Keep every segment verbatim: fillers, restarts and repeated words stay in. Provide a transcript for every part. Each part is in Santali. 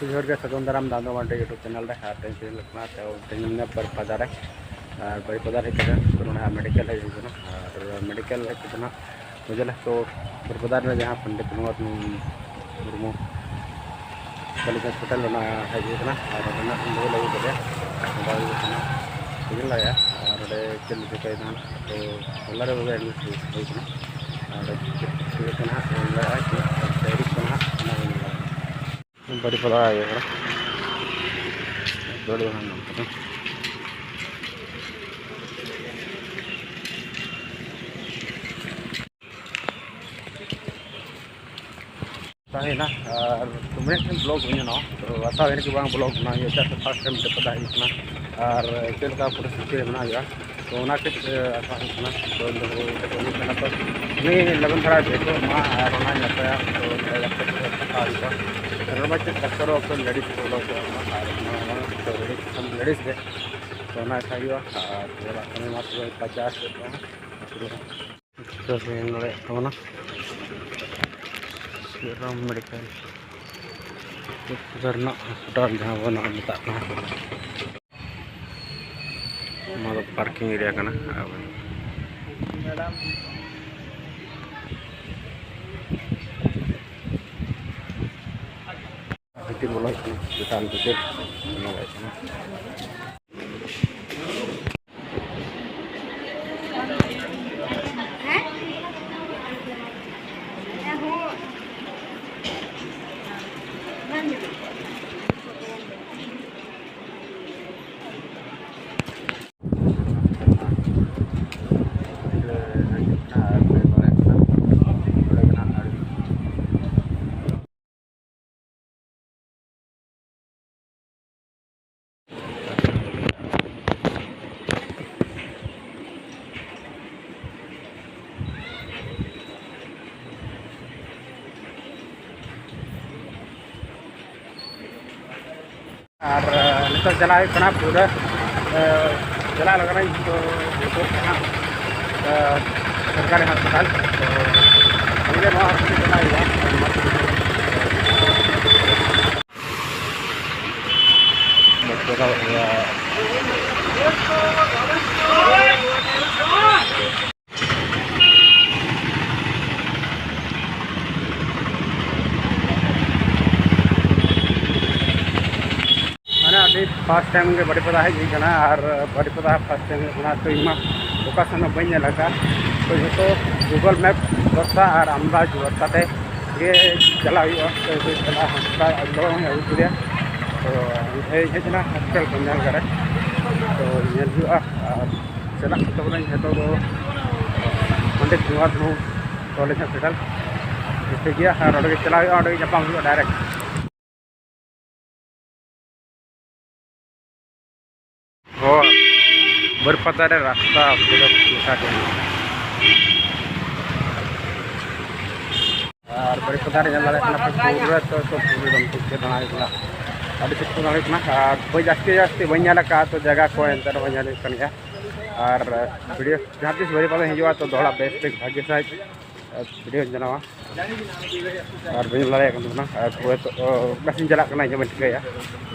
ᱡᱚᱦᱟᱨ ᱜᱮ, ᱥᱟᱹᱜᱩᱱ ᱫᱟᱨᱟᱢ ᱫᱟᱱᱫᱚ ᱢᱟᱱᱰᱤ YouTube ᱪᱮᱱᱮᱞ ᱨᱮ᱾ ᱟᱨ ᱛᱮᱦᱮᱧ ᱥᱮᱴᱮᱨ ᱠᱟᱱᱟ ᱛᱚ ᱛᱮᱦᱮᱧ ᱵᱟᱨᱤᱯᱟᱫᱟ ᱨᱮ᱾ ᱟᱨ ᱵᱟᱨᱤᱯᱟᱫᱟ ᱨᱮ ᱦᱮᱡ ᱠᱟᱛᱮ ᱛᱚ ᱱᱚᱰᱮ ᱢᱮᱰᱤᱠᱮᱞ ᱦᱮᱡ ᱦᱩᱭ ᱠᱟᱱᱟ᱾ ᱟᱨ ᱢᱮᱰᱤᱠᱮᱞ ᱦᱮᱡ ᱠᱟᱛᱮ ᱱᱟᱜ ᱵᱩᱡᱷᱟᱹᱣ ᱞᱮ ᱛᱚ ᱵᱟᱨᱤᱯᱟᱫᱟ ᱨᱮ ᱡᱟᱦᱟᱸ ᱯᱚᱱᱰᱤᱛ ᱨᱚᱜᱷᱩᱱᱟᱛᱷ ᱢᱩᱨᱢᱩ ᱠᱚᱞᱮᱡᱽ ᱦᱚᱥᱯᱤᱴᱟᱞ ᱚᱱᱟ ᱦᱮᱡ ᱦᱩᱭ ᱠᱟᱱᱟ᱾ ᱟᱨ ᱚᱸᱰᱮᱱᱟᱜ ᱵᱚᱦᱤ ᱞᱟᱹᱜᱩ ᱠᱟᱛᱮ ᱚᱸᱰᱮ ᱦᱩᱭᱩᱜ ᱠᱟᱱᱟ ᱵᱩᱡᱷᱟᱹᱣ ᱞᱟᱜᱟᱜᱼᱟ᱾ ᱟᱨ ᱚᱸᱰᱮ ᱪᱮᱫ ᱞᱮᱠᱟ ᱪᱤᱠᱟᱹᱭᱮᱫᱟ ᱦᱟᱸᱜ ᱛᱚ ᱦᱚᱞᱟ ᱨᱮ ᱵᱚᱞᱮ ᱮᱰᱢᱤᱴ ᱦᱩᱭ ᱠᱟᱱᱟ᱾ ᱟᱨ ᱪᱮᱫ ᱪᱤᱠᱟᱹᱜ ᱠᱟᱱᱟ ᱦᱟᱸᱜ ᱵᱚᱞᱮ ᱟᱨ ᱪᱮᱫ ᱰᱟᱭᱨᱮᱠᱴ ᱠᱟᱱᱟ ᱦᱟᱸᱜ ᱚᱱᱟ ᱵᱚᱱ ᱧᱮᱞᱟ᱾ ᱵᱟᱹᱨᱤᱯᱟᱫᱟ ᱤᱭᱟᱹ ᱠᱟᱱᱟ᱾ ᱜᱟᱹᱰᱤ ᱵᱟᱝ ᱧᱟᱢ ᱠᱟᱱᱟ᱾ ᱛᱟᱦᱮᱸᱭᱮᱱᱟ ᱟᱨ ᱫᱚᱢᱮ ᱴᱷᱮᱱ ᱵᱞᱚᱜ ᱦᱩᱭᱱᱟ ᱱᱚᱣᱟ᱾ ᱛᱚ ᱟᱥᱟ ᱦᱩᱭᱱᱟ ᱠᱤ ᱵᱟᱝ ᱵᱞᱚᱜ ᱚᱱᱟ ᱤᱭᱟᱹ ᱪᱮᱫᱟᱜ ᱥᱮ ᱯᱷᱟᱥᱴ ᱴᱟᱭᱤᱢ ᱵᱟᱹᱨᱤᱯᱟᱫᱟ ᱦᱮᱡ ᱠᱟᱱᱟ᱾ ᱟᱨ ᱪᱮᱫ ᱞᱮᱠᱟ ᱯᱚᱨᱤᱥᱛᱷᱤᱛᱤ ᱨᱮ ᱢᱮᱱᱟᱜ ᱦᱩᱭᱩᱜᱼᱟ ᱛᱚ ᱚᱱᱟ ᱪᱮᱫ ᱟᱥᱟ ᱦᱩᱭᱩᱜ ᱠᱟᱱᱟ᱾ ᱛᱚ ᱩᱱᱤ ᱞᱚᱜᱚᱱ ᱫᱷᱟᱨᱟ ᱵᱮᱥᱚᱜ ᱢᱟ ᱟᱨ ᱚᱱᱟ ᱧᱟᱯᱟᱭᱟ ᱛᱚ ᱰᱟᱠᱛᱟᱨ ᱴᱷᱮᱱ ᱠᱟᱛᱷᱟ ᱦᱩᱭᱩᱜᱼᱟ᱾ ᱟᱨ ᱚᱱᱟ ᱪᱮᱫ ᱰᱟᱠᱛᱟᱨ ᱚᱠᱚᱭ ᱞᱮᱰᱤᱥ ᱠᱚ ᱵᱚᱞᱚ ᱦᱚᱪᱚ ᱟᱨ ᱚᱱᱟ ᱞᱮᱰᱤᱥ ᱜᱮ᱾ ᱛᱚ ᱚᱱᱟ ᱜᱮ ᱦᱩᱭᱩᱜᱼᱟ᱾ ᱟᱨ ᱚᱲᱟᱜ ᱠᱷᱚᱱ ᱢᱟ ᱛᱚᱵᱮ ᱯᱟᱪᱟᱥ ᱥᱮᱫ ᱫᱚ ᱪᱤᱠᱟᱹ ᱦᱩᱭ ᱫᱟᱲᱮᱭᱟᱜ ᱛᱟᱵᱚᱱᱟ᱾ ᱥᱤᱨᱟᱢ ᱢᱮᱰᱤᱠᱮᱞ ᱨᱮᱱᱟᱜ ᱦᱚᱥᱯᱤᱴᱟᱞ ᱡᱟᱦᱟᱸ ᱵᱚᱱ ᱢᱮᱛᱟᱜ ᱠᱟᱱᱟ, ᱱᱚᱣᱟ ᱫᱚ ᱯᱟᱨᱠᱤᱝ ᱮᱨᱤᱭᱟ ᱠᱟᱱᱟ᱾ ᱵᱷᱤᱛᱤᱨ ᱵᱚᱞᱚ ᱦᱩᱭᱩᱜ ᱠᱟᱱᱟ, ᱪᱮᱛᱟᱱ ᱵᱷᱤᱛᱤᱨ ᱵᱚᱞᱚ ᱦᱩᱭᱩᱜ ᱠᱟᱱᱟ᱾ ᱟᱨ ᱱᱤᱛᱚᱜ ᱪᱟᱞᱟᱜ ᱦᱩᱭᱩᱜ ᱠᱟᱱᱟ ᱯᱩᱨᱟᱹ, ᱪᱟᱞᱟᱜ ᱞᱟᱜᱟᱱᱟᱹᱧ ᱛᱚ ᱱᱤᱛᱚᱜ ᱦᱟᱸᱜ ᱥᱚᱨᱠᱟᱨᱤ ᱦᱟᱥᱯᱟᱛᱟᱞ᱾ ᱛᱚ ᱱᱚᱣᱟ ᱦᱟᱥᱯᱟᱛᱟᱞ ᱪᱟᱞᱟᱜ ᱦᱩᱭᱩᱜᱼᱟ᱾ ᱢᱟᱱᱮ ᱟᱹᱰᱤ first time ᱜᱮ ᱵᱟᱨᱤᱯᱟᱫᱟ ᱦᱮᱡ ᱦᱩᱭ ᱠᱟᱱᱟ, ᱟᱨ ᱵᱟᱨᱤᱯᱟᱫᱟ first time ᱦᱩᱭᱩᱜ ᱠᱟᱱᱟ᱾ ᱛᱚ ᱤᱧ ᱢᱟ ᱚᱠᱟ ᱥᱮᱱ ᱦᱚᱸ ᱵᱟᱹᱧ ᱧᱮᱞ ᱟᱠᱟᱫᱼᱟ᱾ ᱛᱚ ᱡᱚᱛᱚ Google Map ᱵᱷᱚᱨᱥᱟ ᱟᱨ ᱟᱱᱫᱟᱡᱽ ᱵᱷᱚᱨᱥᱟ ᱛᱮ ᱜᱮ ᱪᱟᱞᱟᱜ ᱦᱩᱭᱩᱜᱼᱟ᱾ ᱛᱚ ᱪᱟᱞᱟᱜ ᱦᱚᱸ ᱟᱹᱜᱩ ᱠᱮᱫᱮᱭᱟ᱾ ᱛᱚ ᱤᱧ ᱦᱮᱡ ᱮᱱᱟ ᱦᱳᱥᱴᱮᱞ ᱠᱚ ᱧᱮᱞ ᱠᱟᱨᱮ, ᱛᱚ ᱧᱮᱞ ᱦᱩᱭᱩᱜᱼᱟ᱾ ᱟᱨ ᱪᱟᱞᱟᱜ ᱠᱚᱛᱮ ᱵᱚᱞᱮ ᱱᱤᱛᱚᱜ ᱫᱚ ᱯᱚᱱᱰᱤᱛ ᱨᱚᱜᱷᱩᱱᱟᱛᱷ ᱢᱩᱨᱢᱩ ᱠᱚᱞᱮᱡᱽ ᱦᱚᱥᱯᱤᱴᱟᱞ, ᱴᱷᱤᱠ ᱜᱮᱭᱟ᱾ ᱟᱨ ᱚᱸᱰᱮ ᱜᱮ ᱪᱟᱞᱟᱜ ᱦᱩᱭᱩᱜᱼᱟ, ᱚᱸᱰᱮ ᱜᱮ ᱧᱟᱯᱟᱢ ᱦᱩᱭᱩᱜᱼᱟ direct᱾ ᱦᱚᱨ ᱵᱟᱹᱨᱯᱟᱫᱟ ᱨᱮ ᱨᱟᱥᱛᱟ ᱯᱩᱨᱟᱹ ᱯᱷᱟᱸᱠᱟ ᱜᱮ᱾ ᱟᱨ ᱵᱟᱹᱨᱯᱟᱫᱟ ᱨᱮ ᱧᱮᱞ ᱫᱟᱲᱮᱭᱟᱜ ᱠᱟᱱᱟ ᱯᱮ, ᱯᱩᱨᱟᱹ ᱛᱚ, ᱛᱚ ᱯᱩᱨᱟᱹ ᱮᱠᱫᱚᱢ ᱴᱷᱤᱠ ᱜᱮ ᱫᱟᱬᱟ ᱦᱩᱭᱩᱜ ᱠᱟᱱᱟ, ᱟᱹᱰᱤ ᱥᱚᱠᱛᱚ ᱫᱟᱬᱟ ᱦᱩᱭᱩᱜ ᱠᱟᱱᱟ᱾ ᱟᱨ ᱵᱟᱹᱧ ᱡᱟᱹᱥᱛᱤ ᱡᱟᱹᱥᱛᱤ ᱵᱟᱹᱧ ᱧᱮᱞ ᱟᱠᱟᱫᱼᱟ, ᱛᱚ ᱡᱟᱭᱜᱟ ᱠᱚ ᱮᱱᱛᱮ ᱨᱮᱦᱚᱸ ᱧᱮᱞ ᱦᱩᱭᱩᱜ ᱠᱟᱱ ᱜᱮᱭᱟ᱾ ᱟᱨ ᱵᱷᱤᱰᱤᱭᱳ ᱡᱟᱦᱟᱸ ᱛᱤᱥ ᱵᱟᱹᱨᱯᱟᱫᱟ ᱦᱤᱡᱩᱜᱼᱟ, ᱛᱚ ᱫᱚᱦᱲᱟ ᱵᱮᱥ ᱴᱷᱤᱠ ᱵᱷᱟᱜᱮ ᱥᱟᱺᱦᱤᱡ ᱵᱷᱤᱰᱤᱭᱳᱧ ᱵᱮᱱᱟᱣᱟ᱾ ᱟᱨ ᱵᱟᱹᱧ ᱧᱮᱞ ᱫᱟᱲᱮᱭᱟᱜ ᱠᱟᱱ ᱛᱟᱵᱚᱱᱟ᱾ ᱟᱨ ᱯᱩᱨᱟᱹ ᱛᱚ, ᱚᱠᱟ ᱥᱮᱫ ᱤᱧ ᱪᱟᱞᱟᱜ ᱠᱟᱱᱟ ᱤᱧ ᱦᱚᱸ ᱵᱟᱹᱧ ᱴᱷᱤᱠᱟᱹᱭᱟ᱾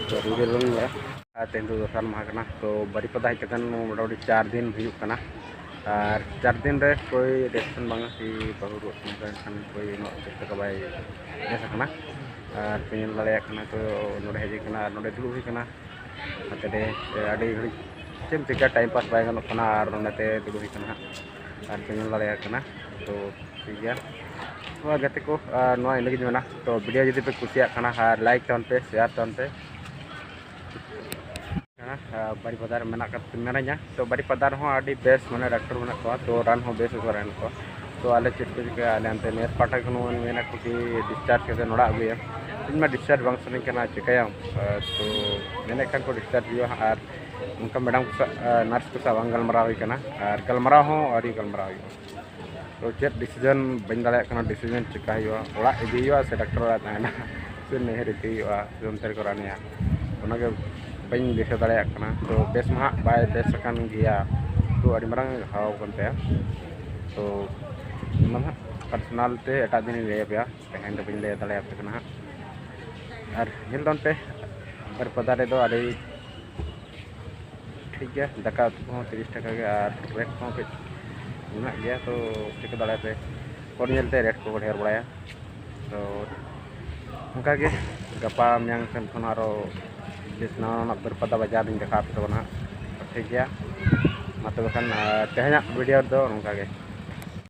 ᱛᱚ ᱵᱷᱤᱰᱤᱭᱳ ᱫᱚᱧ ᱧᱮᱞᱟ᱾ ᱟᱨ ᱛᱮᱦᱮᱧ ᱫᱚ ᱫᱚᱥᱟᱨ ᱢᱟᱦᱟ ᱠᱟᱱᱟ, ᱛᱚ ᱵᱟᱨᱤᱯᱟᱫᱟ ᱦᱮᱡ ᱠᱟᱛᱮ ᱢᱚᱴᱟᱢᱩᱴᱤ ᱪᱟᱨ ᱫᱤᱱ ᱦᱩᱭᱩᱜ ᱠᱟᱱᱟ᱾ ᱟᱨ ᱪᱟᱨ ᱫᱤᱱ ᱨᱮ ᱠᱳᱭ ᱨᱤᱭᱮᱠᱥᱚᱱ ᱵᱟᱝᱟ ᱠᱤ ᱵᱟᱹᱦᱩ ᱨᱩᱣᱟᱹᱜ ᱠᱟᱱᱟ, ᱮᱱᱠᱷᱟᱱ ᱠᱳᱭ ᱩᱱᱟᱹᱜ ᱪᱮᱫ ᱞᱮᱠᱟ ᱵᱟᱭ ᱵᱮᱥ ᱟᱠᱟᱱᱟ᱾ ᱟᱨ ᱯᱮ ᱧᱮᱞ ᱫᱟᱲᱮᱭᱟᱜ ᱠᱟᱱᱟ, ᱛᱚ ᱱᱚᱰᱮ ᱦᱮᱡ ᱦᱩᱭ ᱠᱟᱱᱟ ᱟᱨ ᱱᱚᱰᱮ ᱫᱩᱲᱩᱵ ᱦᱩᱭ ᱠᱟᱱᱟ᱾ ᱱᱚᱛᱮ ᱨᱮ ᱟᱹᱰᱤ ᱜᱷᱟᱹᱲᱤᱡ ᱪᱮᱫ ᱮᱢ ᱪᱤᱠᱟᱹ, time pass ᱵᱟᱭ ᱜᱟᱱᱚᱜ ᱠᱟᱱᱟ᱾ ᱟᱨ ᱱᱚᱰᱮ ᱛᱮ ᱫᱩᱲᱩᱵ ᱦᱩᱭ ᱠᱟᱱᱟ ᱦᱟᱸᱜ, ᱟᱨ ᱯᱮ ᱧᱮᱞ ᱫᱟᱲᱮᱭᱟᱜ ᱠᱟᱱᱟ᱾ ᱛᱚ ᱴᱷᱤᱠ ᱜᱮᱭᱟ, ᱱᱚᱣᱟ ᱜᱟᱛᱮ ᱠᱚ, ᱟᱨ ᱱᱚᱣᱟ ᱤᱱᱟᱹᱜᱤᱧ ᱢᱮᱱᱟ᱾ ᱛᱚ ᱵᱷᱤᱰᱤᱭᱳ ᱡᱩᱫᱤ ᱯᱮ ᱠᱩᱥᱤᱭᱟᱜ ᱠᱟᱱᱟ, ᱟᱨ like ᱛᱟᱵᱚᱱ ᱯᱮ, share ᱛᱟᱵᱚᱱ ᱯᱮ᱾ ᱠᱟᱱᱟ, ᱟᱨ ᱵᱟᱨᱤᱯᱟᱫᱟ ᱨᱮ ᱢᱮᱱᱟᱜ ᱠᱟᱫ ᱢᱮᱱᱟᱧᱟ᱾ ᱛᱚ ᱵᱟᱨᱤᱯᱟᱫᱟ ᱨᱮᱦᱚᱸ ᱟᱹᱰᱤ ᱵᱮᱥ ᱢᱟᱱᱮ ᱰᱟᱠᱛᱟᱨ ᱢᱮᱱᱟᱜ ᱠᱚᱣᱟ, ᱛᱚ ᱨᱟᱱ ᱦᱚᱸ ᱵᱮᱥ ᱜᱮᱠᱚ ᱨᱟᱱ ᱠᱚᱣᱟ᱾ ᱛᱚ ᱟᱞᱮ ᱪᱮᱫ ᱠᱚ ᱪᱤᱠᱟᱹᱭᱟ, ᱟᱞᱮ ᱚᱱᱛᱮ ᱱᱮᱥ ᱯᱟᱦᱴᱟ ᱠᱷᱚᱱ ᱢᱮᱱᱟ ᱠᱚ ᱠᱤ discharge ᱠᱟᱛᱮ ᱚᱲᱟᱜ ᱟᱹᱜᱩᱭᱟ᱾ ᱤᱧ ᱢᱟ discharge ᱵᱟᱝ ᱥᱟᱱᱟᱧ ᱠᱟᱱᱟ, ᱪᱤᱠᱟᱹᱭᱟᱢ? ᱟᱨ ᱛᱚ ᱢᱮᱱᱮᱫ ᱠᱷᱟᱱ ᱠᱚ discharge ᱦᱩᱭᱩᱜᱼᱟ ᱦᱟᱸᱜ, ᱟᱨ ᱚᱱᱠᱟ madam ᱠᱚ ᱥᱟᱶ, ᱟᱨ nurse ᱠᱚ ᱥᱟᱶ ᱵᱟᱝ ᱜᱟᱞᱢᱟᱨᱟᱣ ᱦᱩᱭ ᱠᱟᱱᱟ, ᱟᱨ ᱜᱟᱞᱢᱟᱨᱟᱣ ᱦᱚᱸ ᱟᱹᱣᱨᱤ ᱜᱟᱞᱢᱟᱨᱟᱣ ᱦᱩᱭᱩᱜᱼᱟ᱾ ᱛᱚ ᱪᱮᱫ decision ᱵᱟᱹᱧ ᱫᱟᱲᱮᱭᱟᱜ ᱠᱟᱱᱟ, decision ᱪᱤᱠᱟ ᱦᱩᱭᱩᱜᱼᱟ, ᱚᱲᱟᱜ ᱤᱫᱤ ᱦᱩᱭᱩᱜᱼᱟ ᱥᱮ ᱰᱟᱠᱛᱟᱨ ᱚᱲᱟᱜ ᱛᱟᱦᱮᱱᱟ ᱥᱮ ᱱᱟᱹᱭᱦᱟᱹᱨ ᱤᱫᱤ ᱦᱩᱭᱩᱜᱼᱟ ᱥᱮ ᱚᱱᱛᱮ ᱨᱮᱠᱚ ᱨᱟᱱᱮᱭᱟ, ᱚᱱᱟᱜᱮ ᱵᱟᱹᱧ ᱫᱤᱥᱟᱹ ᱫᱟᱲᱮᱭᱟᱜ ᱠᱟᱱᱟ᱾ ᱛᱚ ᱵᱮᱥ ᱢᱟ ᱦᱟᱸᱜ ᱵᱟᱭ ᱵᱮᱥ ᱟᱠᱟᱱ ᱜᱮᱭᱟ, ᱛᱚ ᱟᱹᱰᱤ ᱢᱟᱨᱟᱝ ᱜᱷᱟᱣ ᱟᱠᱟᱱ ᱛᱟᱭᱟ᱾ ᱛᱚ ᱚᱱᱟ ᱫᱚ ᱦᱟᱸᱜ personal ᱛᱮ ᱮᱴᱟᱜ ᱫᱤᱱᱤᱧ ᱞᱟᱹᱭ ᱟᱯᱮᱭᱟ, ᱛᱮᱦᱮᱧ ᱫᱚ ᱵᱟᱹᱧ ᱞᱟᱹᱭ ᱫᱟᱲᱮᱭᱟᱯᱮ ᱠᱟᱱᱟ ᱦᱟᱸᱜ᱾ ᱟᱨ ᱧᱮᱞ ᱛᱟᱵᱚᱱ ᱯᱮ ᱵᱟᱨᱤᱯᱟᱫᱟ ᱨᱮᱫᱚ ᱟᱹᱰᱤ ᱴᱷᱤᱠ ᱜᱮᱭᱟ, ᱫᱟᱠᱟ ᱩᱛᱩ ᱠᱚᱦᱚᱸ ᱛᱤᱨᱤᱥ ᱴᱟᱠᱟ ᱜᱮ ᱟᱨ ᱨᱮᱴ ᱠᱚᱦᱚᱸ ᱠᱟᱹᱡ ᱢᱮᱱᱟᱜ ᱜᱮᱭᱟ, ᱛᱚ ᱴᱷᱤᱠᱟᱹ ᱫᱟᱲᱮᱭᱟᱯᱮ ᱦᱚᱲ ᱧᱮᱞᱛᱮ ᱨᱮᱴ ᱠᱚᱠᱚ ᱰᱷᱮᱹᱨ ᱵᱟᱲᱟᱭᱟ᱾ ᱛᱚ ᱚᱱᱠᱟᱜᱮ ᱜᱟᱯᱟ ᱢᱮᱭᱟᱝ ᱥᱮᱱ ᱠᱷᱚᱱ ᱟᱨᱚ ᱵᱮᱥ ᱱᱟᱣᱟ ᱱᱟᱣᱟ ᱵᱟᱹᱨᱯᱟᱫᱟ ᱵᱟᱡᱟᱨ ᱞᱤᱧ ᱫᱮᱠᱷᱟᱣ ᱟᱯᱮ ᱛᱟᱵᱚᱱᱟ ᱦᱟᱸᱜ᱾ ᱴᱷᱤᱠ ᱜᱮᱭᱟ, ᱢᱟ ᱛᱚᱵᱮ ᱠᱷᱟᱱ ᱟᱨ ᱛᱮᱦᱮᱧᱟᱜ ᱵᱷᱤᱰᱤᱭᱳ ᱨᱮᱫᱚ ᱱᱚᱝᱠᱟ ᱜᱮ᱾